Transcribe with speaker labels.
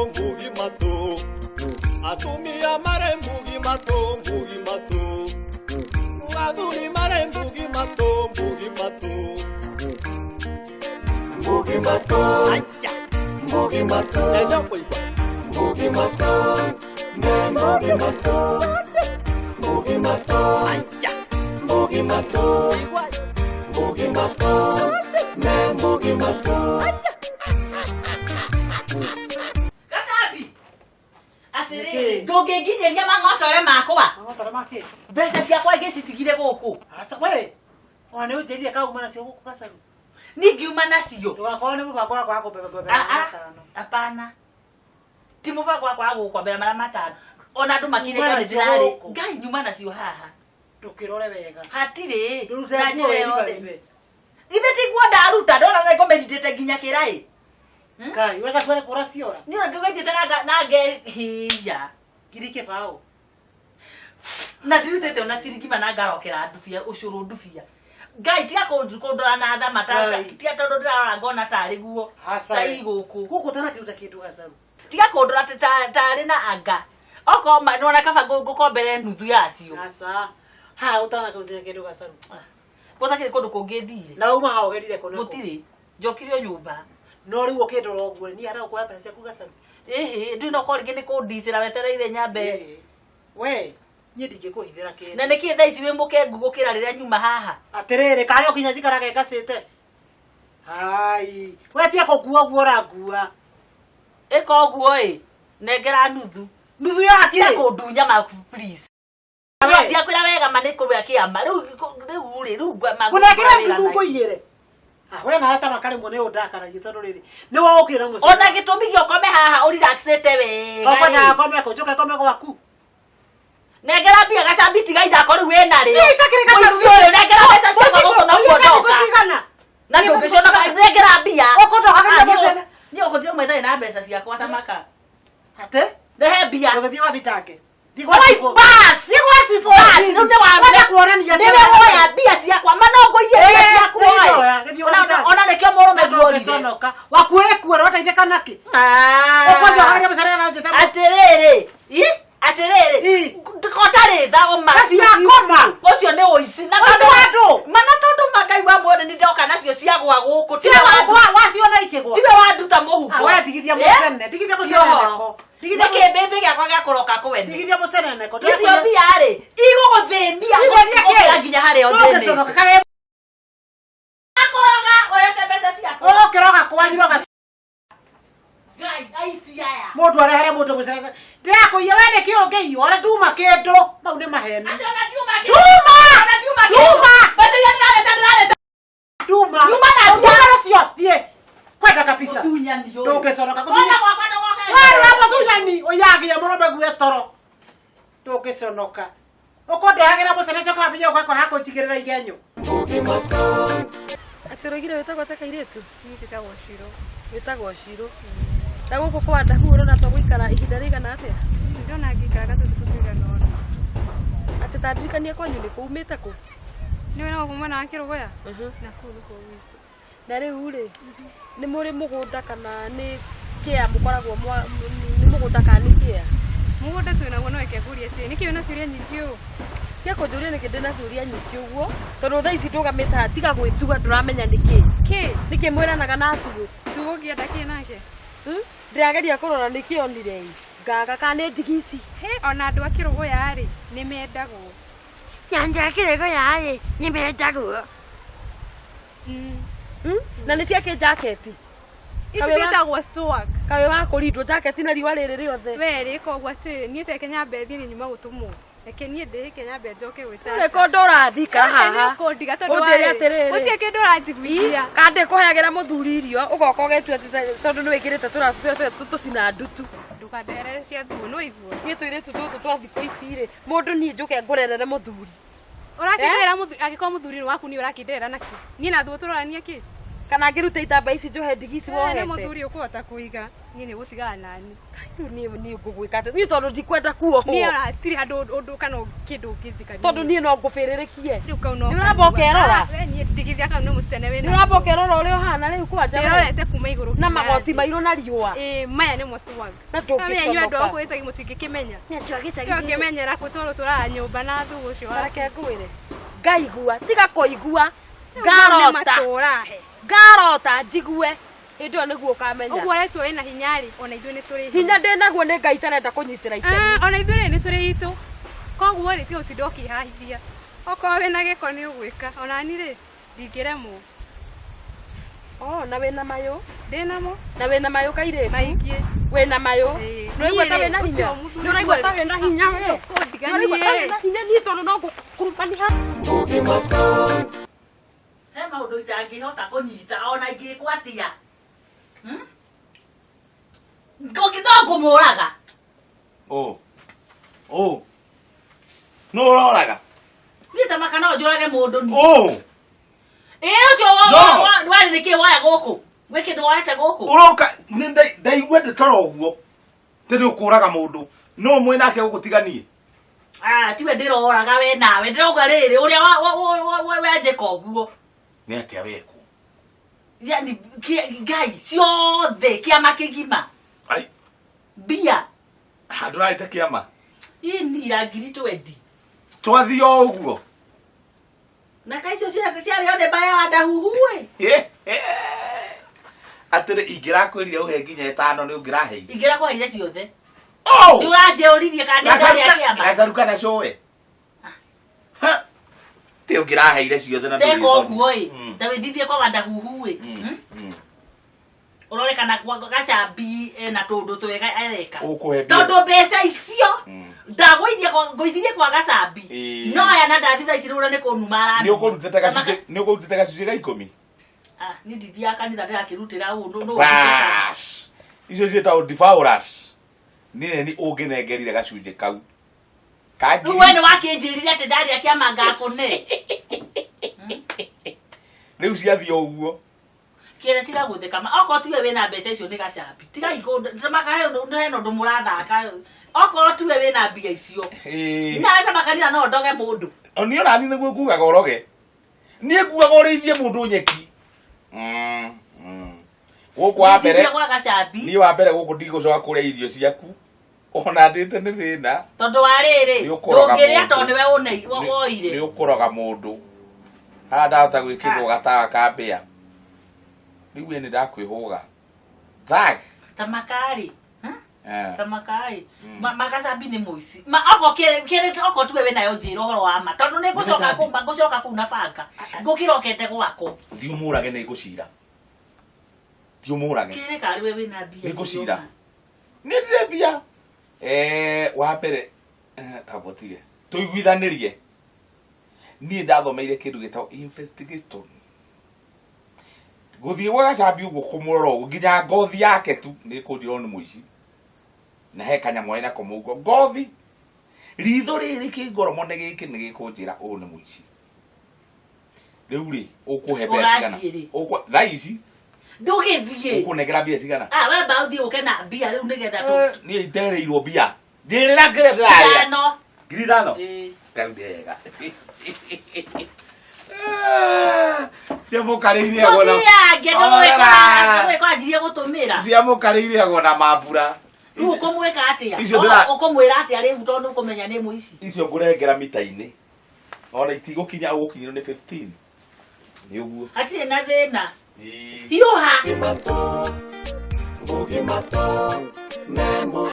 Speaker 1: Ngugi matũ. Atumia marĩ mbugi matũ, mbugi matũ. Athuri marĩ mbugi matũ, mbugi matũ. Mbugi matũ. Mbugi matũ. Mbugi matũ. Ne mbugi matũ. Mbugi matũ. Mbugi matũ. Mbugi matũ. Ne mbugi matũ.
Speaker 2: Gacambi atiriri ndũngĩnginyĩria mang'otore makwa.
Speaker 3: Mang'otore makĩ?
Speaker 2: Mbeca ciakwa ingĩcitigire gũkũ.
Speaker 3: Aca we. Ona nĩ ũnjĩrire kauma nacio gũkũ Gacaru.
Speaker 2: Niĩ ngiuma nacio.
Speaker 3: Ndũgakorwo nĩ mũbango wakwa wa kũmbeba
Speaker 2: Ah, ah, hapana, ti mũbango wakwa wa gũgũkombera mara matano ona andũ makirĩte
Speaker 3: Nyuma
Speaker 2: nĩ
Speaker 3: nacio
Speaker 2: ndĩrarĩ
Speaker 3: gũkũ.
Speaker 2: ngai nyuma nacio haha.
Speaker 3: Ndũkĩrore wega.
Speaker 2: Hatirĩ
Speaker 3: Ndũrute
Speaker 2: na
Speaker 3: nguo
Speaker 2: njĩra yothe.
Speaker 3: wĩribaribe.
Speaker 2: Ithe ti nguo ndaruta ndona nĩ ngũmĩrindĩte nginya kĩraĩ.
Speaker 3: Ngai, ũrenda kuone kũra ciora.
Speaker 2: Niĩ ona ngĩgũitĩte na ngehiya.
Speaker 3: Ngiri kĩbaũ.
Speaker 2: Na ndirutĩte ona ciringi mana ngarokera ndubia ũcũrũ ndubia. Ngai tiga kũndora na tha mata.
Speaker 3: Ngai.
Speaker 2: Tiga tondũ ndĩrarora ngona tarĩ guo.
Speaker 3: Aca
Speaker 2: Ta
Speaker 3: we.
Speaker 2: igũkũ.
Speaker 3: Gũkũ ũtanakĩruta kĩndũ Gacaru.
Speaker 2: Tiga kũndora tarĩ na anga okorwo ma nĩwona kaba ngũkombere nuthu yacio.
Speaker 3: Aca. Haha ũtanakĩruta kĩndũ Gacaru.
Speaker 2: Gũtakĩrĩ kũndũ kũngĩ thire.
Speaker 3: Na uma haha ũgerire kũ na kũ?
Speaker 2: Gũtirĩ, njokire o nyũmba.
Speaker 3: No rĩu ũkĩndora ũguo niĩ hana gũkuoya mbeca ciaku Gacaru.
Speaker 2: Ĩhĩ, ndũĩ no korwo rĩngĩ nĩ kũndicĩra wetereire nyambe.
Speaker 3: Ĩĩ. We, niĩ ndingĩkũhithĩra kĩndũ.
Speaker 2: Na nĩkĩ thaa ici wĩ mũkengu gũkĩra rĩrĩa nyuma haha?
Speaker 3: Atĩrĩrĩ, karĩ o nginya njikaraga ngacĩte. Hai, we tiga kũngua ũguo ũrangua.
Speaker 2: Ĩka ũguo ĩ, nengera nuthu.
Speaker 3: Nuthu ya
Speaker 2: Tiga
Speaker 3: kĩ?
Speaker 2: kũndunya ma please.
Speaker 3: We.
Speaker 2: Ndiakwĩra wega ma nĩ kũrĩa kĩama. Rĩu rĩu rĩ, rĩu ngwa- ma
Speaker 3: Kũnengera
Speaker 2: ngũruta wĩra
Speaker 3: nuthu
Speaker 2: na-
Speaker 3: ngũiyĩre. Ah, we nawe ta makarĩmwo nĩ ũndakaragia tondũ rĩrĩ, nĩ wokĩra mũciĩ.
Speaker 2: Ona gĩtũmi gĩa ũkome haha ũrelaxĩte wega.
Speaker 3: Ũkwendaga
Speaker 2: ĩ.
Speaker 3: ngome kũ? Njũke ngome gwaku.
Speaker 2: Nengera mbia gacambi tiga ithako rĩu wĩna rĩo.
Speaker 3: Ĩ, itakĩrĩ Gacaru.
Speaker 2: Mũici ũyũ nengera mbeca ciakwa gũkũ na
Speaker 3: Ũiyĩte
Speaker 2: kuo
Speaker 3: thikũ
Speaker 2: ndoka.
Speaker 3: cigana?
Speaker 2: Na ndũngĩconoka nengera mbia.
Speaker 3: Ũkũndoka
Speaker 2: Ah,
Speaker 3: mũcene.
Speaker 2: Niĩ ũkũnjĩra ũmwe na mbeca ciakwa ta maka.
Speaker 3: Atĩ?
Speaker 2: Rehe mbia.
Speaker 3: Ndũgĩthiĩ gwathitange. Thiĩ gwa
Speaker 2: Oi,
Speaker 3: cibũ.
Speaker 2: bas!
Speaker 3: Thiĩ gwa cibũ.
Speaker 2: Bas, rĩu nĩ wa-
Speaker 3: Wenda kuonania atĩ
Speaker 2: Nĩwe woya mbia ciakwa ma no ngũiyĩre mbia
Speaker 3: Ĩ,
Speaker 2: ciaku
Speaker 3: nĩ
Speaker 2: woe.
Speaker 3: ndoya, gĩthiĩ ũgathitange.
Speaker 2: Ona nĩkĩo mũrũme nguorire.
Speaker 3: Ndũngĩconoka. Wakuĩ kuo ũrateithĩka nakĩ? Ũkwanjia harĩa mũcere na njĩta.
Speaker 2: Atĩrĩrĩ, ĩ, atĩrĩrĩ,
Speaker 3: Ĩ.
Speaker 2: kotarĩ tha ũma.
Speaker 3: Gaciakoma.
Speaker 2: Ũcio nĩ ũici. Na
Speaker 3: Ũici
Speaker 2: tondũ-
Speaker 3: wa andũ.
Speaker 2: Mana tondũ ma Ngai wa muone nĩ ndoka nacio ciagwa gũkũ. Tiwe
Speaker 3: Cia
Speaker 2: wandu-
Speaker 3: waciona ikĩgwa.
Speaker 2: tiwe wanduta mũhuko.
Speaker 3: Ah, we tigithia
Speaker 2: Ĩ?
Speaker 3: mũcene, tigithia
Speaker 2: Ti
Speaker 3: mũcene
Speaker 2: ũhoro.
Speaker 3: neko. Tigithia
Speaker 2: Nĩkĩ mbĩmbĩ gĩakwa gĩa kũroka kwene?
Speaker 3: Tigithia mũcene neko.
Speaker 2: Icio mbia rĩ, igũgũthĩnia
Speaker 3: Igũthĩnia kĩ?
Speaker 2: gũkĩra nginya harĩa ũthĩnĩte.
Speaker 3: Ndũngĩconoka kawe
Speaker 2: Akũroga oyete mbeca ciakwa.
Speaker 3: ũkĩroga kwanyu roga
Speaker 2: Ngai, aici aya.
Speaker 3: mũndũ arehere mũndũ mũcene. Ndĩrakũiya we nĩkĩ ũngĩiywo ona nduma kĩndũ. Mau nĩ maheni.
Speaker 2: Atĩ ona ndiuma kĩndũ.
Speaker 3: Nduma!
Speaker 2: Ona ndiuma kĩndũ.
Speaker 3: Nduma!
Speaker 2: Mbeca iria ndĩrareta ndĩrareta.
Speaker 3: Nduma.
Speaker 2: Nduma na
Speaker 3: Nduma nacio. Thiĩ. Kwenda kabisa.
Speaker 2: Ũtunyani ũyũ.
Speaker 3: Ndũngĩconoka.
Speaker 2: Kona gwakwa ndũgoke.
Speaker 3: Warora mũtunyani ũyagia mũrũme gue toro. Ndũngĩconoka. Ũkũndehagĩra mũcene ũcio kambia ũgakwa hakũnjigĩrĩra igenyo.
Speaker 1: Mbugi matũ.
Speaker 4: Atĩ ũroigire wĩtagwo atĩa kairĩtu?
Speaker 5: Niĩ njĩtagwo Shiro.
Speaker 4: Wĩtagwo Shiro. Na gũkũ kwa Ndahu ũrona ta gũikara ihinda rĩigana atĩa?
Speaker 5: Ndĩrona ngĩikara gatũtukũ tũigana ũna.
Speaker 4: Atĩ ta ndirikanie kwanyu nĩ kũ umĩte kũ?
Speaker 5: Nĩ wena gũkũ mwena wa Kĩrũgũya? Na kũu nĩkuo gwitũ.
Speaker 4: Na rĩu rĩ, nĩ mũrĩ mũgũnda kana nĩ kĩa mũkoragwo nĩ mũgũnda kana nĩ kĩa?
Speaker 5: Mũgũnda twĩ naguo no reke ngũrie atĩrĩ, nĩkĩ wĩna ciũria nyingĩ ũũ?
Speaker 4: Tiga kũnjũria nĩkĩ ndĩna ciũria nyingĩ ũguo, tondũ thaa ici ndũgamĩte haha tiga gwĩtuga ndũramenya nĩkĩ.
Speaker 5: Kĩ?
Speaker 4: Nĩkĩ mwĩranaga na Tugũ?
Speaker 5: Tugũ ngĩenda kĩ nake?
Speaker 4: Ndĩrageria kũrora nĩkĩ onire ĩ. Ngaga kana nĩ ndigi ici.
Speaker 5: Hĩ, ona andũ a Kĩrũgũya rĩ, nĩ mendagwo.
Speaker 6: Nyanja ya Kĩrũgũya rĩ, nĩ mendagwo.
Speaker 4: Na nĩ ciakĩ jaketi?
Speaker 5: Ici
Speaker 4: Kawĩ wa-
Speaker 5: ciĩtagwo swag.
Speaker 4: Kaĩ wa kũrindwo jaketi na riũa rĩrĩ rĩothe.
Speaker 5: We rĩ, ĩka ũguo atĩrĩ, niĩ ta reke nyambe thiĩ nĩ nyuma gũtũmwo. Reke niĩ ndĩhĩke nyambe njoke gwĩ
Speaker 4: Rĩu ko ndũrathika haha.
Speaker 5: Kũndiga tondũ
Speaker 4: Ũnjĩre
Speaker 5: warĩ-
Speaker 4: atĩrĩrĩ.
Speaker 5: Gũtirĩ kĩndũ ũranjiguithia.
Speaker 4: Kana ndĩkũheagĩra mũthuri irio ũgoka ũgetua atĩ tondũ nĩ wĩkĩrĩte tũcina ndutu.
Speaker 5: Ndũkandehere cia thuo, nĩ waigua?
Speaker 4: Niĩ tũirĩtu tũtũ twa thikũ ici rĩ, mũndũ niĩ njũke ngũrerere mũthuri.
Speaker 5: Ũrakĩnderera mũthuri, angĩkorwo mũthuri nĩ waku niĩ ũrakĩnderera nakĩ? Niĩ na thuo tũrorania kĩ?
Speaker 4: Kana ngĩrute itamba ici njohe ndigi ici
Speaker 5: Nĩ
Speaker 4: wohete.
Speaker 5: mũthuri ũkũhota kũiga. Niĩ nĩ gũtigana nani.
Speaker 4: Rĩu niĩ niĩ ngũgwĩka atĩa? Niĩ tondũ ndikwenda kuohwo.
Speaker 5: Niĩ ona hatirĩ handũ ũndũ kana kĩndũ ũngĩnjĩka.
Speaker 4: Tondũ niĩ no ngũbĩrĩrĩkie.
Speaker 5: Rĩu kau no.
Speaker 4: Nĩ ũramba ũkerora?
Speaker 5: We niĩ ndigithia kau nĩ mũcene wĩna.
Speaker 4: Nĩ ũramba ũkerora ũrĩa ũhana rĩu kwanja we?
Speaker 5: Ndĩrorete kuma igũrũ.
Speaker 4: Na
Speaker 5: nginya
Speaker 4: magoti
Speaker 5: thĩ.
Speaker 4: mairũ na riũa.
Speaker 5: Ĩĩ maya nĩmo swag.
Speaker 4: Na
Speaker 5: Kamenya inyuĩ andũ a
Speaker 4: ndũngĩconoka.
Speaker 5: gũkũ gĩcagi mũtingĩkĩmenya.
Speaker 6: Nĩ andũ a gĩcagi.
Speaker 5: Ũngĩmenyera kũ tondũ tũrara nyũmba na thugu ũcio
Speaker 4: Ta
Speaker 5: wake.
Speaker 4: reke ngwĩre. Ngaigua, tiga kũigua.
Speaker 5: Rĩu mau nĩ
Speaker 4: Ngarota.
Speaker 5: matũra he.
Speaker 4: Ngarota njigue. Hĩndĩ ĩyo nĩguo ũkamenya.
Speaker 5: Ũguo aretwo wĩna hinya rĩ, ona ithuĩ nĩ tũrĩ
Speaker 4: Hinya ndĩnaguo nĩ Ngai itarenda kũnyitĩra itemi.
Speaker 5: Ah, ona ithuĩ rĩ nĩ tũrĩ itũ. Koguo rĩ tiga gũtinda ũkĩhahithia. Okorwo wĩna gĩko nĩ ũgwĩka. Ona ni rĩ ndingĩremwo.
Speaker 4: Oh, na wĩna mayũ.
Speaker 5: Ndĩnamo
Speaker 4: Na wĩna mayũ kairĩtu.
Speaker 5: maingĩ.
Speaker 4: Wĩna mayũ.
Speaker 5: Ĩĩ.
Speaker 4: Nĩũraigua ta
Speaker 5: Niĩ rĩ,
Speaker 4: wĩna hinya.
Speaker 5: ũcio mũthuri
Speaker 4: Nĩũraigua ta wĩna hinya we. Nĩũraigua ta
Speaker 5: Kũndiganie.
Speaker 4: wĩna hinya niĩ tondũ no ngũkurubani haha.
Speaker 2: He maũndũ itangĩhota kũnyita ona ingĩkwo atĩa. Hmm? Ngũki no ngũmũraga.
Speaker 7: Ũ. Ũ. Nũ ũroraga?
Speaker 2: Niĩ ta maka no njũrage mũndũ niĩ.
Speaker 7: Ũ.
Speaker 2: Ĩĩ ũcio
Speaker 7: No.
Speaker 2: warĩ nĩkĩ waya gũkũ? Gwĩ kĩndũ woete gũkũ?
Speaker 7: Ũroka nĩ ndaigua ndĩtoro ũguo. Tĩ nĩ ũkũraga mũndũ. No mwĩ nake gũgũtiganie.
Speaker 2: Ah, tiwe ndĩroraga we nawe. Ndĩrauga rĩrĩ ũrĩa wenjĩka ũguo.
Speaker 7: Nĩ atĩa wekwo?
Speaker 2: Yani Ngai ciothe kĩama kĩgima.
Speaker 7: Ai,
Speaker 2: Mbia.
Speaker 7: handũ ũrarĩte kĩama.
Speaker 2: Ĩ nira 20,000.
Speaker 7: Twathiĩ o ũguo.
Speaker 2: Na kai icio ciarĩo nĩ mbaya wa ndahuhu ĩ.
Speaker 7: Atĩrĩ ingĩrakwĩrire ũhe nginya 5 nĩ ũngĩraheire.
Speaker 2: Ingĩrakũheire ciothe.
Speaker 7: Oh!
Speaker 2: Nĩ ũranjĩũririe kana nĩ ndarĩa kĩama.
Speaker 7: Gacaru kana cũwe. Ha! Tĩ ũngĩraheire ciothe na
Speaker 2: Teka
Speaker 7: ndũrĩ thoni.
Speaker 2: ũguo ĩ.
Speaker 7: Mm.
Speaker 2: Ta wĩthithie kwa wandahuhu ĩ.
Speaker 7: Mm.
Speaker 2: Hmm?
Speaker 7: Mm.
Speaker 2: Ũrore kana gacambi ena tũndũ twega areka.
Speaker 7: Ũkũhe mbia.
Speaker 2: Tondũ mbeca icio
Speaker 7: Mm.
Speaker 2: ndagũithia ngũithirie kwa gacambi.
Speaker 7: Ĩĩ.
Speaker 2: No aya na ndathi thaa ici rũra nĩ kũnuma aranuma.
Speaker 7: Nĩ ũkũrutĩte gacunjĩ nĩ ũkũrutĩte gacunjĩ ga 10.
Speaker 2: Ah, niĩ ndithiaga kanitha ndĩrakĩrutĩra ũũ nũ
Speaker 7: Bas. Icio ciĩtagwo devourers. Niĩ nĩ ũngĩnengerire gacunjĩ kau. Ka
Speaker 2: Rĩu we nĩ wakĩnjĩrire atĩ ndarĩa kĩama ngakũne.
Speaker 7: Rĩu ciathiĩ o ũguo.
Speaker 2: Kĩrĩa tiga gũtheka ma okorwo tiwe wĩna mbeca icio nĩ gacambi. Tigai maka hena ũndũ mũrathaka. Okorwo tiwe wĩna mbia icio.
Speaker 7: Ĩĩ.
Speaker 2: Nawe ta makanitha no ndoge mũndũ.
Speaker 7: Niĩ ona niĩ nĩguo ngugaga ũroge. Niĩ ngugaga ũrĩithie mũndũ nyeki. Mm, mm. Gũkũ wa mbere
Speaker 2: Ndithia gwa gacambi.
Speaker 7: niĩ wa mbere gũkũ ndigũcoka kũrĩa irio ciaku. Ona ndĩte nĩ thĩna.
Speaker 2: Tondũ wa rĩrĩ
Speaker 7: Nĩ ũkũroga
Speaker 2: ndũngĩrĩa
Speaker 7: mũndũ.
Speaker 2: tondũ nĩwe woire.
Speaker 7: Nĩ ũkũroga mũndũ. Haha ndahota gwĩkĩrwo gatawa ka mbĩa. Rĩu we nĩ ndakwĩhũga. Thag.
Speaker 2: Ta makarĩ.
Speaker 7: Eh.
Speaker 2: Ta makarĩ.
Speaker 7: Mm.
Speaker 2: Magacambi nĩ mũici. Ma okorwo kĩrĩ okorwo tiwe wĩnayo njĩra ũhoro wa ma. Tondũ nĩ ngũcoka
Speaker 7: Nĩ
Speaker 2: kũu ngũcoka kũu na banga. Ngũkĩrokete gwakwa.
Speaker 7: Thiĩ ũmũrage nĩ ngũcira. Thiĩ ũmũrage.
Speaker 2: Kĩrĩ karĩ we wĩna mbia
Speaker 7: Nĩ
Speaker 2: icio.
Speaker 7: ngũcira. Nĩ ndirĩ mbia. Wa mbere tambotige. Tũiguithanĩrie. Niĩ ndathomeire kĩndũ gĩtagwo investigation. Gũthiĩ gwa gacambi ũguo kũmũrora ũguo nginya ngothi yake tu nĩ kũnjĩrwo nĩ mũici. Na he kanyamũ arĩ nako mũhuko. Ngothi. Ritho rĩrĩ kĩngoromo nĩ gĩkĩ nĩ gĩkũnjĩra ũyũ nĩ mũici. Rĩu rĩ ũkũhe mbeca cigana?
Speaker 2: Ũrathiĩ rĩ?
Speaker 7: Thaa ici
Speaker 2: Ndũgĩthiĩ.
Speaker 7: ũkũnengera mbia cigana?
Speaker 2: Ah, we mba ũthiĩ ũke na mbia rĩu nĩgetha tũ.
Speaker 7: Niĩ itereirwo mbia. Njĩrĩra kĩrĩa ndĩrarĩa.
Speaker 2: Ithano.
Speaker 7: 5,000?
Speaker 2: Ĩĩ.
Speaker 7: Rĩu ndĩrega. Cia mũkarĩ irĩagwo na
Speaker 2: Tũthiange ndũgwĩkora njirie gũtũmĩra.
Speaker 7: cia mũkarĩ irĩagwo na mambura.
Speaker 2: Rĩu ũkũmwĩka atĩa?
Speaker 7: Icio ndĩra-
Speaker 2: Ũkũmwĩra atĩa rĩu tondũ ũkũmenya nĩ mũici?
Speaker 7: Icio ngũrengera mita-inĩ. Ona itigũkinya ũgũkinyĩrwo nĩ 15. Nĩ ũguo.
Speaker 2: Hatirĩ na thĩna.
Speaker 7: Ĩĩ.
Speaker 2: Hiũha.
Speaker 1: Ngugi mato, nemo.